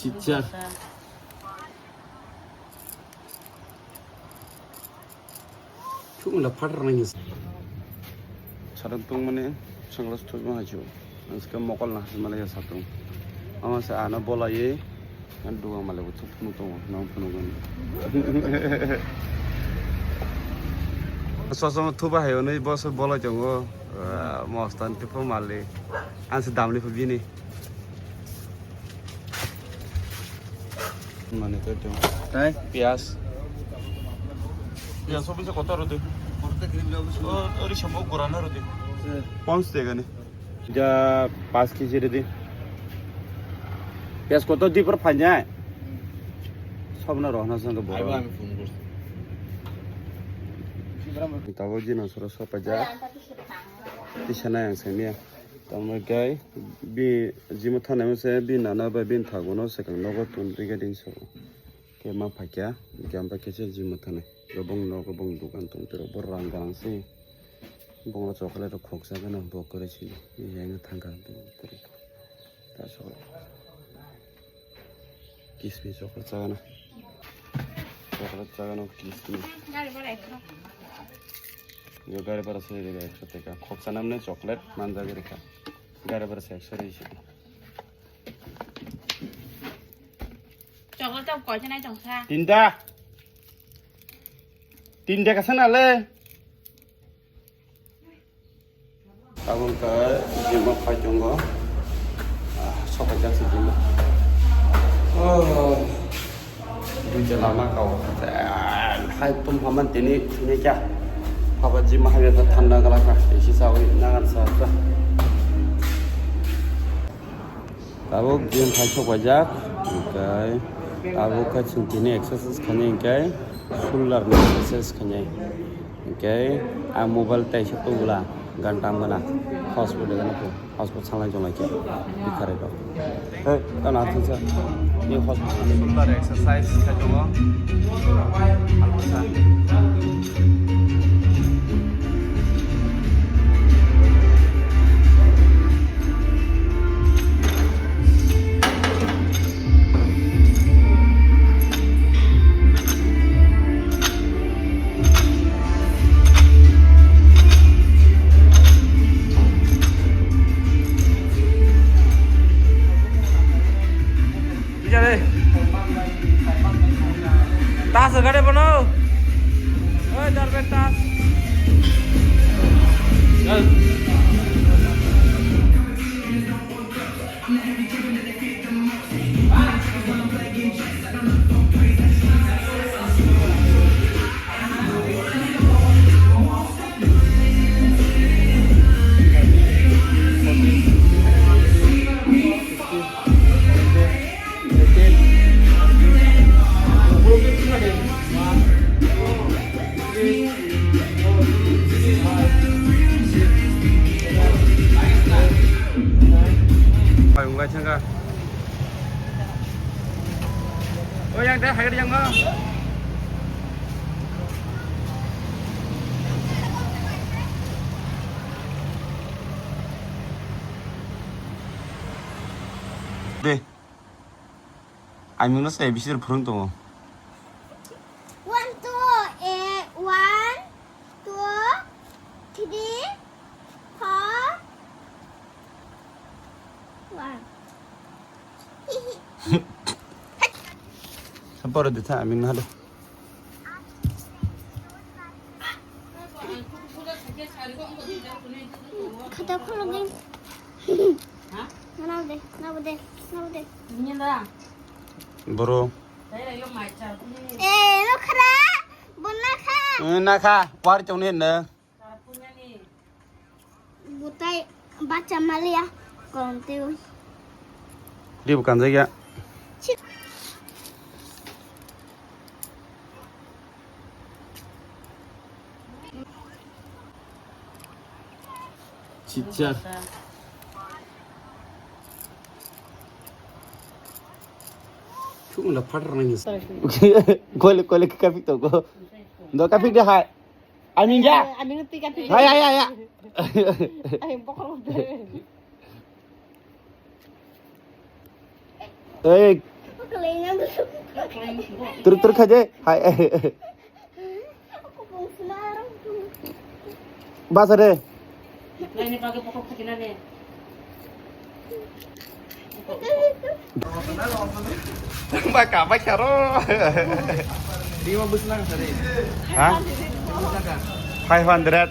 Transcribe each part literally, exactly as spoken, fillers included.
Chicha. Chukla phatar nangya. Sarang tongmani sunglass thubima haichu. Ang se mokol na hachwk malaya satung. Ama se ano bolaye. Ang dugang malai bo thuk phunuk tongo. Nang phunuk gani. Sosoma thuba hai onwi boso bolai tongo. Ah, mostan tipo mali. Ang se damli phu bini. Mane to to. Tai? Piyaj. Piyaj obise koto rodi? Koto kirim le obise. O, ori sambo gorana rodi. Pons de gani. Ja, pas kg rodi. Piyaj koto di por phanya. Sobna rohna sanga bor. Aibo ami phone korsi. Tabo jina soro sopa ja. Tisana yang semia. Tamo kai bi jima thana mo se bi nana ba bin thago no se kang nogo tun riga ding so. Ke ma phakya, jam pa kese jima thana. Gabong nogo bong dukan tong tero bor rang garang se. Bong chocolate khoksa gana bok kore si. Yang thangka. Ta so. Kismis chocolate chagana. Chocolate chagana kismis. Gari bara ekso. Yo gari bara soi rega ekso teka. Khoksa namne chocolate manja gari kha. Gari bara se ekso rei si. Chocolate chop koi nai chong sa. Tinta. Tinta kasa nale. Tabuk khe jima phai tongo. Ah, sopai jak se jima. Oh. Duita lama kau. Ah, hai tum haman tini sini kya. Haba jima hai ta thanda gala ka. Isi sawi nangan sa ta. Tabuk gym khai sok paijak, hingke tabuk khe chwng tini exercise khainai hingke shoulder ni exercise khainai. Hingke ang mobile taisa tubula gan tam gana hotspot de gana hotspot sanglai jonglai khe bikharwi rok. Hey, tano athang sa. Ni hotspot sanglai. Shoulder exercise khai tongo. Alpha sa. Bijale. Tas gade bono. Oi, darbe tas. Pai wngkha thangkha. O yang teh, hai yang no. De. Aming no se A B C D phwrwng tongo. One, two, eh, one, two, three, four, one. Pore de tha, aming no hado. Khata khulugwi. Nabo de, nabo de, nabo de. Boro. Eh, lo khara. Bonna kha. Eh, na kha. War chong ne na. Butai bacha malia. Konte. Di bukan jaga. Chicha. Chukla phatar nangya. Kole, kole, kapik to ko. Do kapik de hai. Amin ja. Amin ti kapik. Hai, hai, hai, hai. Amin pokok. Ei, Tur tur khaje. Hai. Basa de. Baka baka ro. Lima bus lang sari. Ha? Five hundred.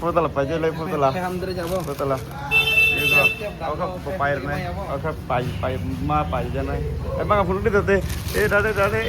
Putala paje lai putala. Five hundred jabo. Putala. Ego. Oka pair nai. Oka pai pai ma pai janai. Eh, baka phone di date. Eh, dade dade.